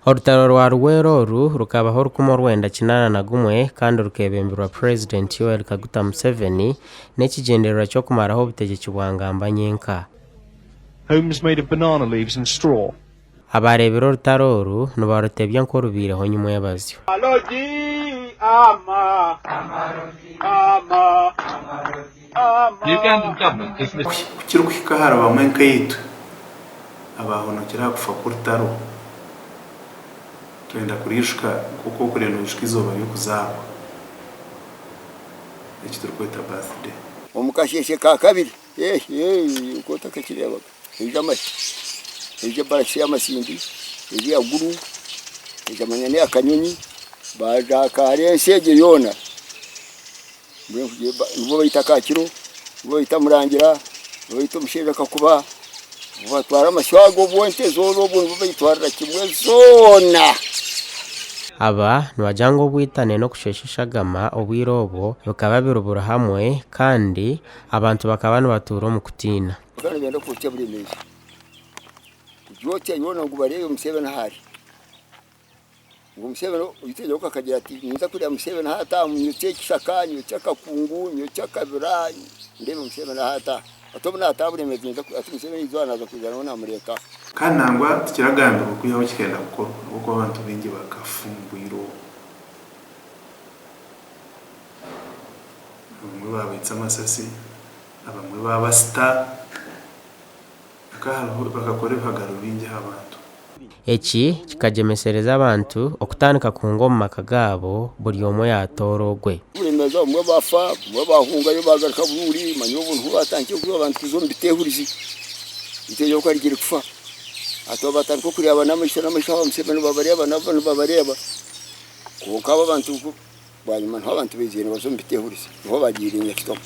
Orutaro rwa Luweero oru rukabaho orukumi orwenda kinaana na gumwe kandi rukebemberwa Purezidenti Yoweri Kaguta Museveni n'ekigyendererwa ky'okumaraho obutegyeki bwa ngamba nyenka. Homes made of banana leaves and straw. Abaareebire orutaro oru nibarutebya nk'orubaireho nyimwebazyo. Ku kirikuhika ahari bamwe nkaitwe abaahonokire aha kufa kw'orutaro, twenda kuriijuka nk'oku orikwenda kwijuka eizooba ry'okuzaarwa, eki turikweta birthday. Omu kasheeshe ka kabiri, Eeh oku otakakireebaga, haija amahye, haija ebarakisi y'amasimbi, haija eya guru, haija manya n'eya kanyonyi, baajakaara ensi egyo yoona. Mbwenu nibo baita Kakiro, nibo baita Murangira, nibo baita omushaija Kakuba, nibo batwara amasyo ago obwo ente zoona obwo nibo baitwarira kimwe zoona. Aba nibagira ngu obwitane n'okusheesha eshagama obwire obwo bikaba biri buri hamwe kandi Abantu bakaba nibatuura omu kutiina. Bakaba nibenda kwokya Buremeezi, kugyokya yoona ngu bareebe Museveni ahu ari. Ngu Museveni oitegyerwa akagira ati ninza kureeba Museveni ahu ataaha nyokye ekishaka, nyokye akakungu, nyokye akabira ndeebe Museveni ahu ataaha. Ati obu naataaha Buremeezi ninza ati Museveni eizooba naaza kwija nawe naamureeta aha. Kandi nangwa tikiragambirwe kwihaho kikenda kukorwa ahabw'okuba abantu baingi bakafa omu bwire obwo. Abamwe baabaitsa amasasi, abamwe baabasita, bakakora ebihagaro bingi aha bantu. Eki kikagyemesereza abantu okutandika kuhunga omu maka gaabo buri omwe yaatoora ogwe. Buremeezi abamwe baafa, abamwe baahungayo baagaruka Buruuli, manya obwo niho baatandikire kuba abantu kuza omu biteehurizi, biteegyereza ku arigire kufa. Hati batandika okureeba n'amaisho n'amaisho aba Museveni nibabareeba nabo nibabareeba, kwonka abo abantu Bwanyima niho abantu baizire nibaza omu biteehurizo, niho baagiire Nyakitomo.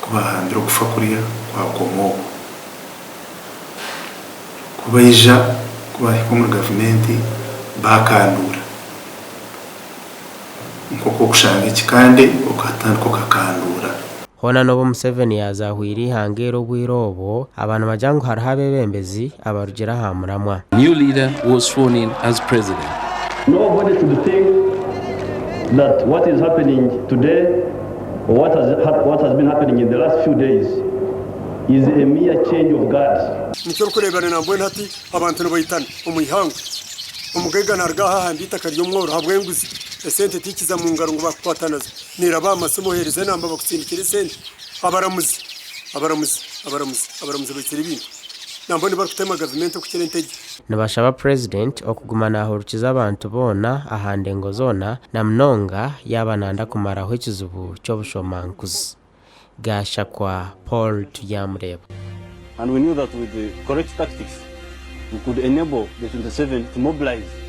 Ku baahambire okufa kuriya kwakoma okwo. Ku baija, ku baahika omuri gavumenti baakanduura. Nk'oku orikushanga ekikande okatandika okakanduura. Hoona n'obu Museveni yaazahwire eihanga eri obwire obwo, aba nibagira ngu hariho abeebembezi abarugire aha muramwa. New leader was sworn in as president. Nobody should think that what is happening today or what has, what has been happening in the last few days is a mere change of guard. Nikyo orikureebera nambwenu hati abantu nibaitana omu ihangwe. Omugaiga naaruga aha ahamba eitaka ry'omworo ahabw'enguzi. Esente tikiza mu ngaro ngu baakukwata nazo. Niiraba aha masimu oheereze enamba bakutsindikire esente. Abaramuzi, abaramuzi, abaramuzi, abaramuzi baitsire ebintu. Nambwenu barikutema gavumenti okukira entegye. Nibashaba Purezidenti okuguma nahurukiza abantu boona aha ndengo zoona na munonga yaaba nanda kumaraho ekizibu ky'obushomankuzi. Gashakwa Paul Turyamureeba. And we knew that with the correct tactics we could enable the 27 to mobilize.